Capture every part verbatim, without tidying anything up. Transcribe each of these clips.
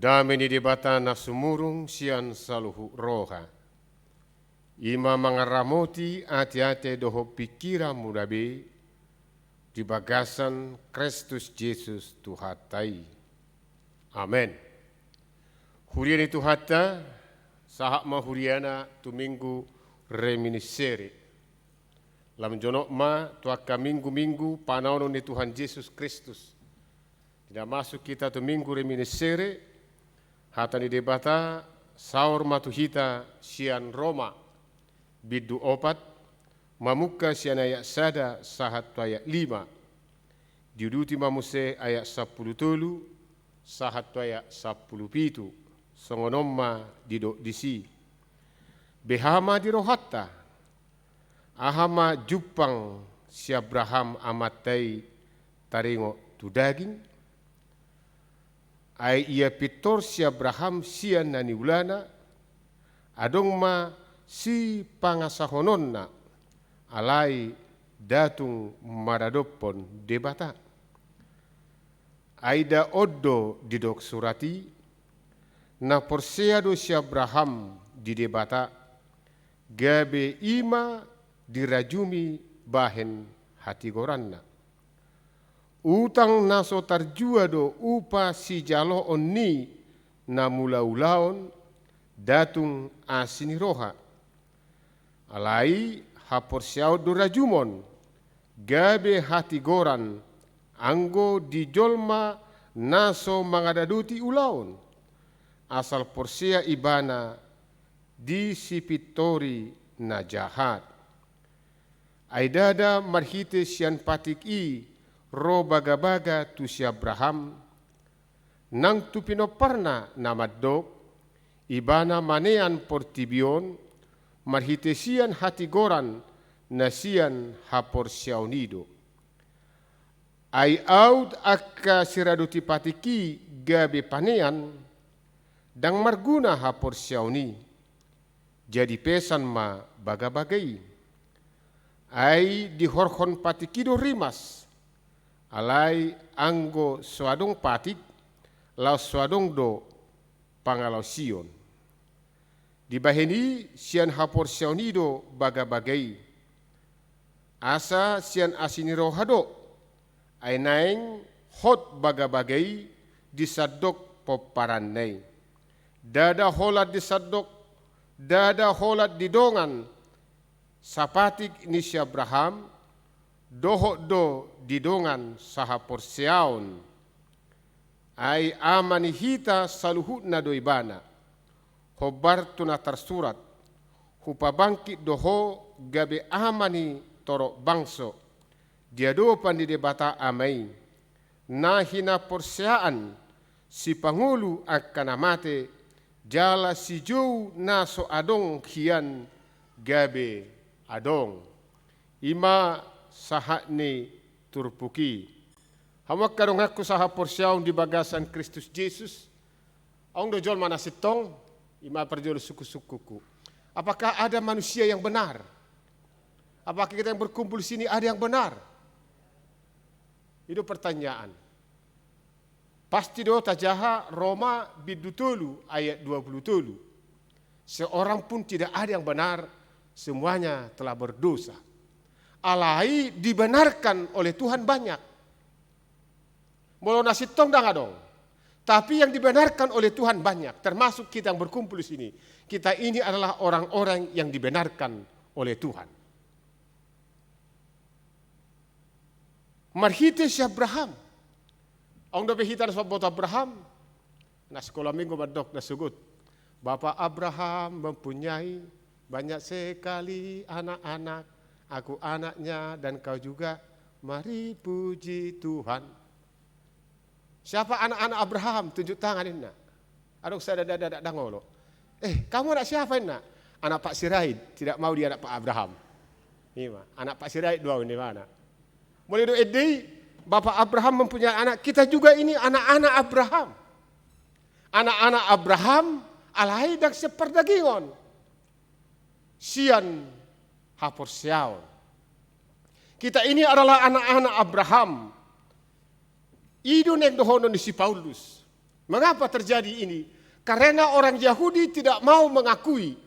Dame ni Debata na sumurung sian saluhut roha, i ma mangaramoti ateate dohot pingkiranmuna be di bagasan Kristus Jesus Tuhanta i. Amen. Huria ni Tuhanta, sahat ma huriana tu Minggu Reminiscere. Lam jonok ma tu angka minggu-minggu panaonon ni Tuhan Jesus Kristus. Di na masuk hita tu Minggu Reminiscere, hata ni Debata saor ma tu hita sian Roma, bindu opat, mamungka sian ayat sada sahat tu ayat lima. Diuduti ma muse ayat sampulu tolu sahat tu ayat sampulu pitu, songon on ma didok disi. Beha ma di rohanta, aha ma jumpang si Abraham amanta i taringot tu daging? Ai ia pintor si Abraham sian na niulana, adong ma sipangasahononna, alai nda tung maradophon Debata. Ai nda on do didok surat i, na porsea do si Abraham di Debata, gabe i ma dirajumi bahen hatigoranna. Utang na so tarjua do upa sijaloon ni na mulaulaon, nda tung asi ni roha. Alai haporseaon do rajumon, gabe hatigoran anggo di jolma na so mangadadoti ulaon, asal porsea ibana di sipintori na jahat. Ai ndada marhite sian patik i ro bagabaga tu si Abraham, nang tu pinomparna na mandok, ibana manean portibi on, marhite sian hatigoran na sian haporseaon i do. Ai aut angka siradoti patik i gabe panean, ndang marguna haporseaon i. Jadi pesan ma bagabaga i. Ai dihorhon patik i do rimas. Alai anggo so adong patik, laos so adong do pangalaosion. Dibahen i sian haporseaon i do bagabaga i. Asa sian asi ni roha do. Ai naeng hot bagabaga i di sandok pomparanna i. Ndada holan di sandok, ndada holan di dongan sapatik ni si Abraham, dohot do di dongan sahaporseaon. Ai ama ni hita saluhutna do ibana. Hombar tu na tarsurat, hupabangkit do ho gabe ama ni torop bangso, di adopan ni Debata Ama i, na hinaporseaan sipangolu angka na mate, jala sijou na so adong hian gabe adong. I ma sahat ni turpuk i. Hamu angka donganku sahaporseaon di bagasan Kristus Jesus, adong do jolma na sintong, i ma parjolo sungkunsungkunku. Apakah ada manusia yang benar? Apakah kita yang berkumpul di sini ada yang benar? I do pertanyaan. Pasti do tajaha Roma bindu tolu ayat dua puluh tolu. Seorang pun tidak ada yang benar, semuanya telah berdosa. Alai dibenarkan oleh Tuhan banyak. Molo na sintong ndang adong. Tapi yang dibenarkan oleh Tuhan banyak, termasuk kita yang berkumpul di sini. Kita ini adalah orang-orang yang dibenarkan oleh Tuhan. Marhite si Abraham. Adong dope hita na so mamboto Abraham. Na sikola minggu mandok na sogot. Bapak Abraham mempunyai banyak sekali anak-anak. Aku anaknya dan kau juga. Mari puji Tuhan. Siapa anak-anak Abraham? Tunjuk tangan, ninna. Adong sada dada, dada, ndang olo. Eh, kamu anak siapa, ninna? Anak Pak Sirait. Tidak mau dia anak Pak Abraham. I ma, anak Pak Sirait do au, ninna ibana. Molo didok ende i, Bapak Abraham mempunyai anak, kita juga ini anak-anak Abraham. Anak-anak Abraham, alai ndang sian pardagingon. Sian haporseaon. Kita ini adalah anak-anak Abraham. I do naeng dohonon ni si Paulus. Mengapa terjadi ini? Karena orang Yahudi tidak mau mengakui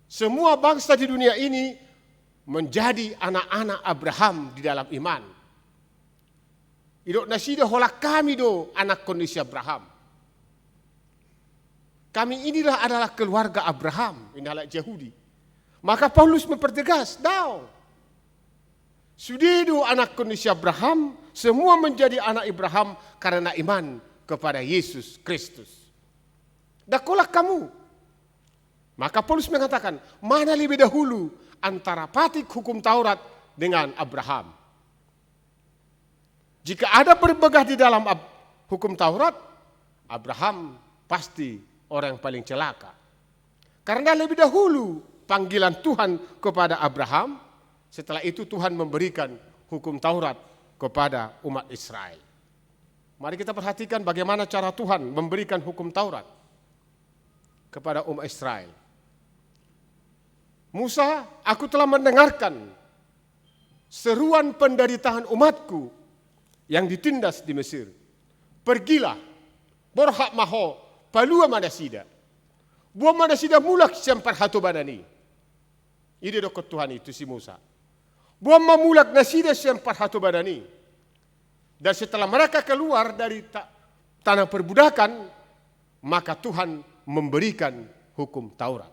semua bangsa di dunia ini menjadi anak-anak Abraham di dalam iman. Didok nasida, holan hami do anakkon ni si Abraham. Kami inilah adalah keluarga Abraham, ini halak Yahudi. Maka Paulus mempertegas, daong. Sude do anakkon ni si Abraham, semua menjadi anak Abraham karena iman kepada Yesus Kristus. Ndang holan hamu. Maka Paulus mengatakan, mana lebih dahulu antara patik hukum Taurat dengan Abraham? Jika ada berpegang di dalam ab-, hukum Taurat, Abraham pasti orang yang paling celaka. Karena lebih dahulu panggilan Tuhan kepada Abraham, setelah itu Tuhan memberikan hukum Taurat kepada umat Israel. Mari kita perhatikan bagaimana cara Tuhan memberikan hukum Taurat kepada umat Israel. Musa, aku telah mendengarkan seruan penderitaan umatku yang ditindas di Mesir. Pergilah, borhat ma ho, palua ma nasida. Boan ma nasida mulak sian parhatobanan i. I do didokkon Tuhan i tu si Musa. Boan ma mulak nasida sian parhatobanan i. Dan setelah mereka keluar dari ta-, tanah perbudakan, maka Tuhan memberikan hukum Taurat.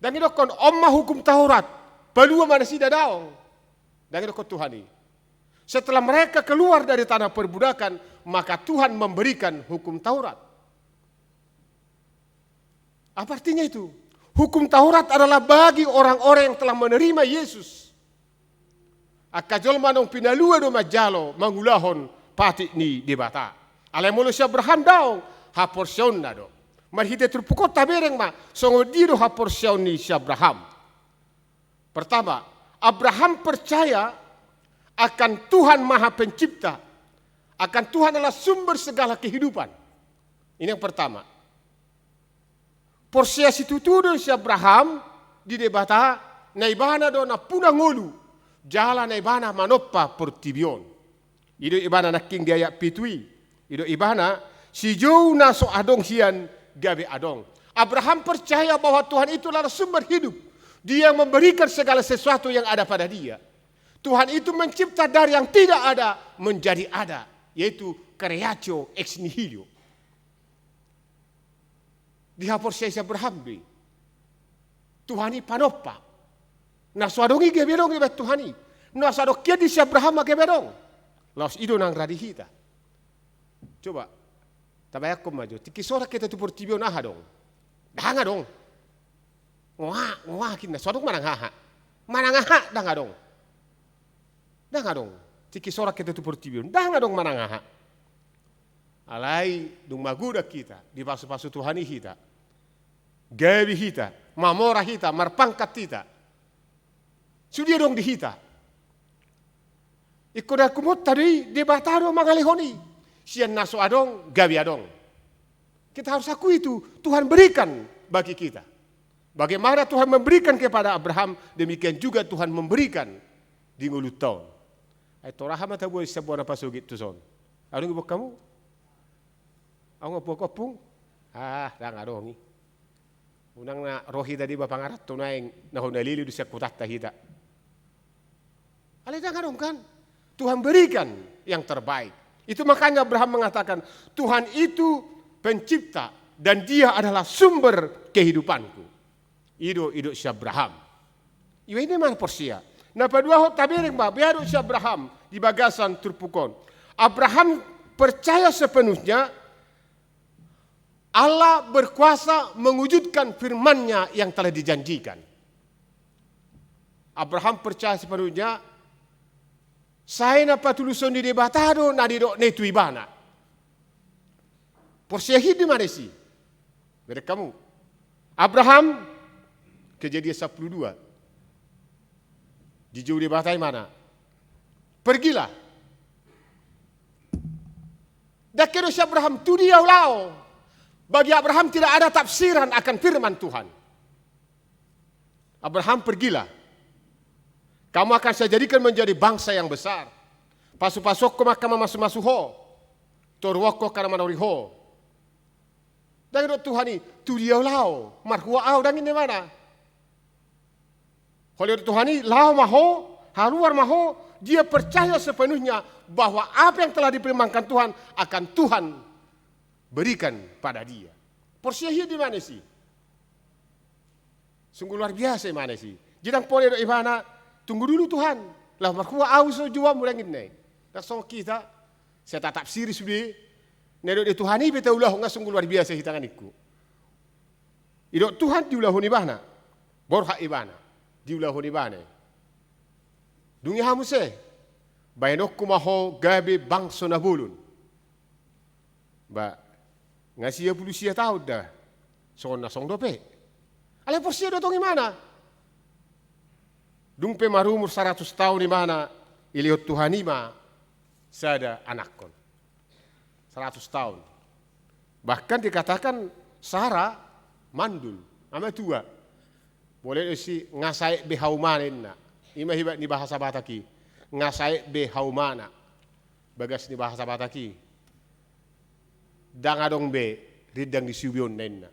Ndang didokkon, on ma hukum Taurat, palua ma nasida, daong. Ndang didokkon Tuhan i. Setelah mereka keluar dari tanah perbudakan, maka Tuhan memberikan hukum Taurat. Apa artinya itu? Hukum Taurat adalah bagi orang-orang yang telah menerima Yesus. Angka jolma naung pinalua do manjalo mangulahon patik ni Debata. Alai molo si Abraham daong, haporseaonna do. Marhite turpuk on tabereng ma, songon dia do haporseaon ni si Abraham. Pertama, Abraham percaya akan Tuhan Maha Pencipta, akan Tuhan adalah sumber segala kehidupan. Ini yang pertama. Porsea situtu do si Abraham di Debata, na ibana do nampuna ngolu, jala na ibana manompa portibi on. I do ibana nangkin di ayat pitu i. I do ibana, sijou na so adong hian gabe adong. Abraham percaya bahwa Tuhan itu adalah sumber hidup. Dia yang memberikan segala sesuatu yang ada pada dia. Tuhan itu mencipta dari yang tidak ada menjadi ada, yaitu creatio ex nihilo. Dihaporseai si Abraham do i. Tuhan i panompa. Na so adong i gabe adong dibahen Tuhan i. Na so adong hian di si Abraham ma gabe adong. Laos i do nang rade hita. Coba tabayangkon ma jo, tingki so adong hita tu portibi on, aha adong? Ndang adong. Ngoa, ngoa, kinna so adong manang aha? Manang aha ndang adong. Ndang adong. Tingki so adong hita tu portibi on, ndang adong manang aha. Alai dung magodang hita, dipasupasu Tuhan i hita. Gabe hita, mamora hita, marpangkat hita. Sude adong di hita. Ingkon hukumonta do i, Debata do mangalehon i. Sian na so adong gabe adong. Kita harus akui itu, Tuhan berikan bagi kita. Bagaimana Tuhan memberikan kepada Abraham, demikian juga Tuhan memberikan di ngolunta on. Ai tor aha ma taboan sian bona pasogit tuson? Adong i boan hamu? Adong i boan ompung? Ah, ndang adong i. Unang na ro hita dibahen pangaranto naeng, na hona lele do sian hutanta hita. Alai ndang adong kan? Tuhan berikan yang terbaik. Itu makanya Abraham mengatakan, Tuhan itu pencipta dan Dia adalah sumber kehidupanku. I do, i do si Abraham. Iba i na porsea. Na paduahon tabereng ma, beha do si Abraham di bagasan turpuk on. Abraham percaya sepenuhnya Allah berkuasa mewujudkan firman-Nya yang telah dijanjikan. Abraham percaya sepenuhnya, sai na patuluson ni Debata do na nidokna i tu ibana. Porsea hian do ibana disi. Bereng hamu. Abraham, Kejadian sampulu dua. Dijou Debata ibana. Pergilah. Ndang hea do si Abraham, tu dia ho laho? Bagi Abraham tidak ada tafsiran akan firman Tuhan. Abraham, pergilah. Kamu akan saya jadikan menjadi bangsa yang besar. Pasupasuonku ma angka mamasumasu ho. toruanku angka na manori ho. Ndang didok Tuhan i, tu dia ho laho, marhua ahu, ndang ninna ibana. Holan didok Tuhan i, laho ma ho, haluar ma ho, dia percaya sepenuhnya bahwa apa yang telah dipirmankan Tuhan akan Tuhan berikan pada dia. Porsea hian do ibana disi. Sungguh luar biasa ibana disi. Jadi ndang pola didok ibana, tunggu dulu Tuhan, laho marhua ahu so jouanmu, ndang ninna i. Ndang songon hita, sai tatapsiri sude, na didok di Tuhan i pe taulahon, nga sungguh luar biasa hita, nga ningku. Didok Tuhan diulahon ibana, borhat ibana, diulahon ibana. Dung i aha muse, bahenonku ma ho gabe bangso na bolon. Ba, nga sia pulu sia taon da, songon na song dope. Alai porsea do tong ibana. Dung pe marumur saratus taon ibana, dilehon Tuhan i ma sada anakkon. Saratus taon. Bahkan dikatakan Sara mandul, ama tua. Molo didok disi, nga saek be haumana, ninna. I ma hebat ni bahasa Batak i. Nga saek be haumana. Bagas ni bahasa Batak i. Ndang adong be rindang ni siubeonna, ninna.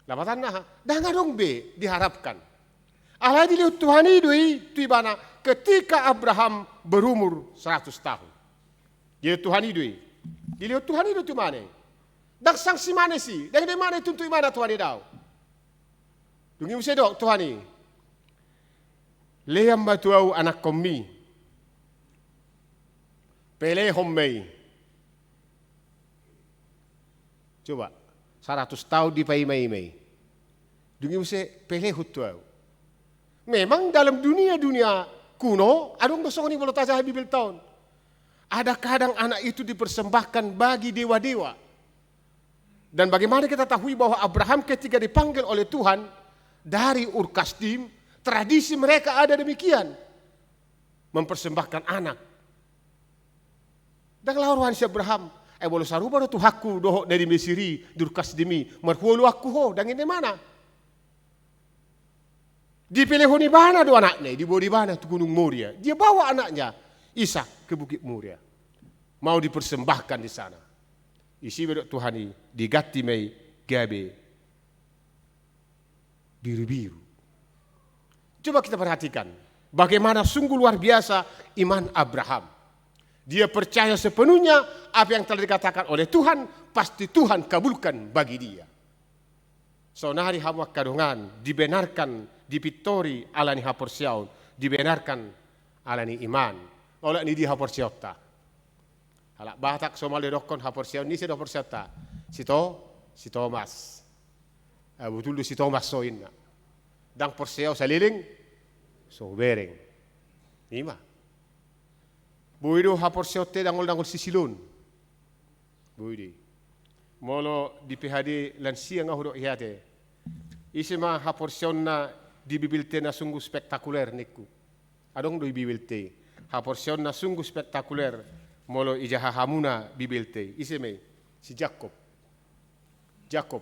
Lapatanna aha? Ndang adong be diharapkan. Alai dilehon Tuhan i do i tu ibana ketika Abraham berumur seratus tahun. Dilehon Tuhan i do i. Dilehon Tuhan i do tu ibana i. Ndang sanksi ibana disi, ndang ninna ibana i, tuntut ibana Tuhan i, daong. Dung i muse didok Tuhan i, lehon ma tu ahu anakkonmi. Pelehon ma i. Coba, saratus taon dipaimaima i. Dung i muse pelehon tu ahu. Memang dalam dunia-dunia kuno, adong do songon i molo tajaha Bibelta on. Ada kadang anak itu dipersembahkan bagi dewa-dewa. Dan bagaimana kita tahui bahwa Abraham ketika dipanggil oleh Tuhan dari Ur Kasdim, tradisi mereka ada demikian. Mempersembahkan anak. Ndang laho roha ni si Abraham, ai molo sarupa do Tuhanku dohot na di Mesir i, di Ur Kasdim i, marhua oloanku ho, ndang ninna ibana. Dipelehon ibana do anakna i, dibawa ibana tu Gunung Moria. Dia bawa anaknya, Ishak, ke Bukit Moria. Mau dipersembahkan di sana. Disi ma didok Tuhan i, diganti ma i gabe birubiru. Coba kita perhatikan bagaimana sungguh luar biasa iman Abraham. Dia percaya sepenuhnya apa yang telah dikatakan oleh Tuhan, pasti Tuhan kabulkan bagi dia. Saonari hamu angka dongan, dibenarkan, dipintori ala ni haporseaon, dibenarkan ala ni iman. Olat ni dia haporseaonta? Halak Batak somal didokkon haporseaon ni ise do haporseaonta? Si To, si Tomas. Ah, botul do si Tomas so inna. Ndang porsea saleleng so bereng. Ima. Boi do haporseaonta dangol-dangol sisiloon. Boi do i. Molo di P H D lansia nga hudok i ate. Ise ma haporseaonna di Bibelta na sungguh spektakuler ningku. Adong do i Bibelta i. Haporseaonna sungguh spektakuler molo ijaha hamuna Bibelta i. Ise ma i? Si Jakob. Jakob.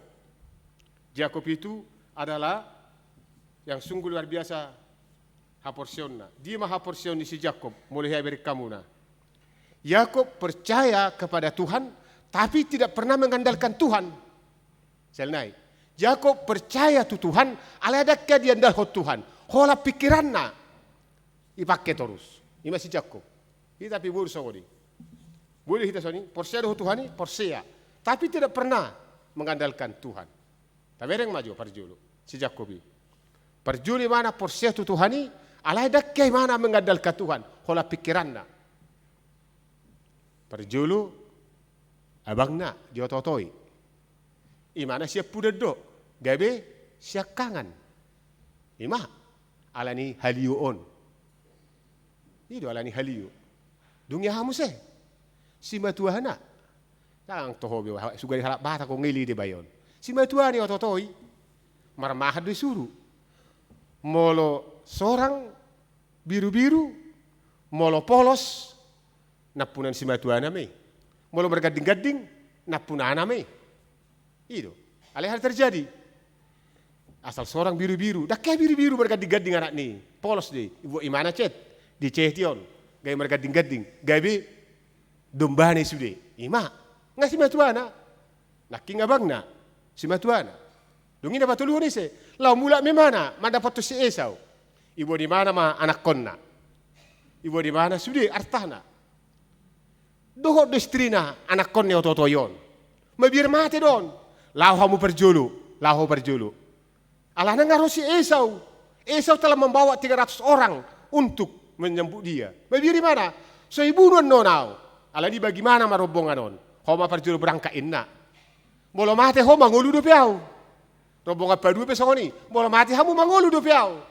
Jakob itu adalah yang sungguh luar biasa haporseaonna. Dia ma haporseaon ni si Jakob, molo hea bereng hamuna. Jakob percaya kepada Tuhan, tapi tidak pernah mengandalkan Tuhan. Sel nai. Jakob percaya tu Tuhan, alai ndang hea diandalhon Tuhan. Holan pikiranna dipake torus. Ima si Jakob. Hita pe boi do songon i. Boi do hita songon i, porsea do ho Tuhan i, porsea. Tapi tidak pernah mengandalkan Tuhan. Tabereng ma jo parjolo, si Jakob i. Parjolo imana porsea tu Tuhan i, alai ndang hea imana mengandalkan Tuhan. Holan pikiranna. Parjolo, abangna, diototoi. Imana siampudan do, gabe siangkangan. Ima, ala ni halio on. I do ala ni halio. Dung i aha muse? Simatuana. Ndang toho be, sugari halak Batak on, ngeli dibaen on. Simatuana diototoi. Marmahan do disuru. Molo sorang birubiru, molo polos, nampunana simatuana ma i. Molo margandingganding, nampunana ma i. I do. Alai hal terjadi. Asal sorang birubiru. Ndang hea birubiru margandingganding anakna i. Polos do i. Dibuat imana chat. Di chat i on. Gabe margandingganding. Gabe dombana i sude. Ima, nga simatuana. Nangkin abangna, simatuana. Dung i na patoluhon ise, laho mulak ma ibana mandapothon si Esau. Iboan ibana ma anakkonna. Iboan ibana sude artana. Dohot do istrina, anakkonna, otootoi on. Mabiar mate do on. Laho hamu parjolo, laho parjolo. Alana nga ro si Esau. Esau telah membawa tiga ratus orang untuk menyambut dia. Mabiar ibana, so ibunu annon au. Alani bagaimana ma rombongan on? Ho ma parjolo berangkat, inna. Molo mate ho, mangolu dope au. Rombongan padua pe songon i. Molo mate hamu, mangolu dope au.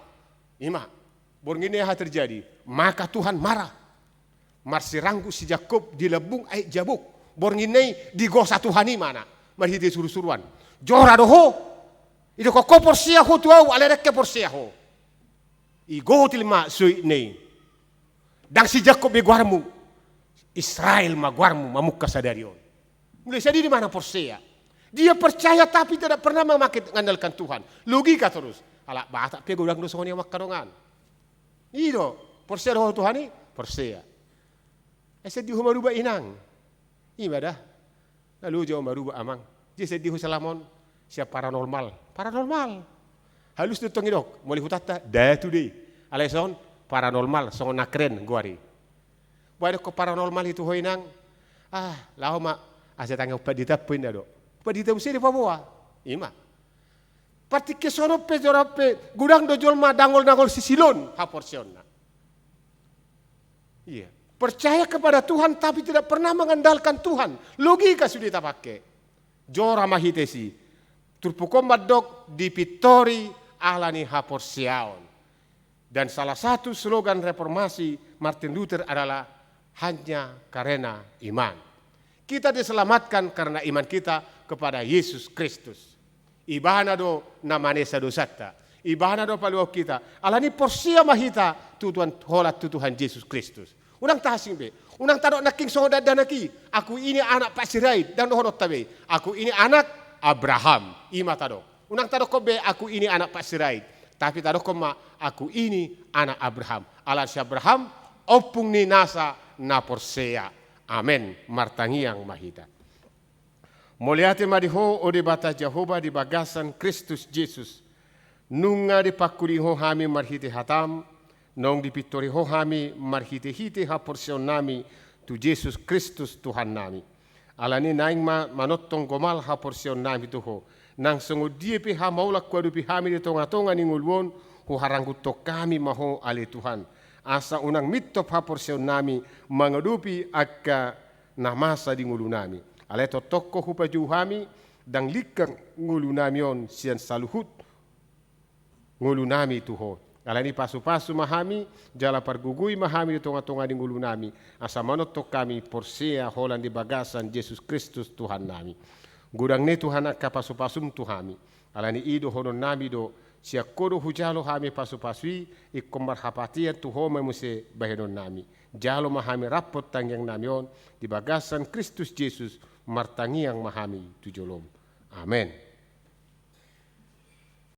Ima. Borngin i aha terjadi? Maka Tuhan marah. Marsiranggut si Jakkob di lambung aek Jabok. Borngin i digosa Tuhan i ma na marhite surusuruan. Jora do ho. Didok ho, porsea ho tu au, alai ndang porsea ho. Igotil ma soitna i. Ndang si Jakkob be goarmu, Israel ma goarmu mamungka sadari on. Mulai sian i do ibana porsea. Dia percaya tapi tidak pernah memakai, mengandalkan Tuhan. Logika terus. Halak Batak pe godang do songon i, amang, angka dongan. I do, porsea do ho Tuhan i, porsea. Ai sian dia ho marubah, inang? Ima da. Na loja ho marubah, amang. Dia sian dia ho selama on? Sian paranormal. Paranormal. Halus do tong didok. Molo di hutanta, datu do i. Alai songon paranormal, songon na keren goar i. Boha didok paranormal i tu ho, inang? Ah, laho ma, asa tangiang pandita pe, inna do. Pandita muse dipaboa. Ima. Partingkian songon on pe, jora pe, godang do jolma dangol-dangol sisilon haporseaonna. Iya. Percaya kepada Tuhan tapi tidak pernah mengandalkan Tuhan. Logika sude tapake. Jora ma hita disi. Turpuk on mandok dipintori ala ni haporseaon. Dan salah satu slogan reformasi Martin Luther adalah hanya karena iman. Kita diselamatkan karena iman kita kepada Yesus Kristus. Ibana do na manesa dosanta. Ibana do paluahon hita. Alani porsea ma hita tu Tuhan, holan tu Tuhan Jesus Kristus. Unang taasing be. Unang tadok nangkin songon dakdanak i, "Aku ini anak Pak Sirait." Ndang dohononta be, "Aku ini anak Abraham." Ima tadok. Unang tadokkon be, "Aku ini anak Pak Sirait." Tapi tadokkon ma, "Aku ini anak Abraham." Ala si Abraham, ompung ni nasa na porsea. Amen. Martangiang ma hita. Mauliate ma di Ho, o Debata Jahowa, di bagasan Kristus Jesus. Nunga dipangkulingi Ho hami marhite hataM, naung dipintori Ho hami marhitehite haporseaonnami tu Jesus Kristus Tuhannami. Alani i naeng ma manongtong gomal haporseaonnami tu Ho, nang songon dia pe hamaolon huadopi hami di tongatonga ni ngolu on, huharangguthon hami ma Ho ale Tuhan. Asa unang mintop haporseaonnami mangadopi angka na masa di ngolunami. Alai tongtong Ho hupajou hami, ndang lingkang ngolunami on sian saluhut ngolunami tu Ho. Alani i pasupasu ma hami, jala pargogoi ma hami di tongatonga ni ngolunami, asa manongtong hami porsea holan di bagasan Jesus Kristus Tuhannami. Godang ni Tuhan angka pasupasuM tu hami. Alani i dohononnami do, sian Ho do hujalo hami pasupasu i, ingkon marhapatean tu Ho ma muse bahenonnami. Jalo ma hami raphon tangiangnami on, di bagasan Kristus Jesus, martangiang ma hami tu joloM. Amen.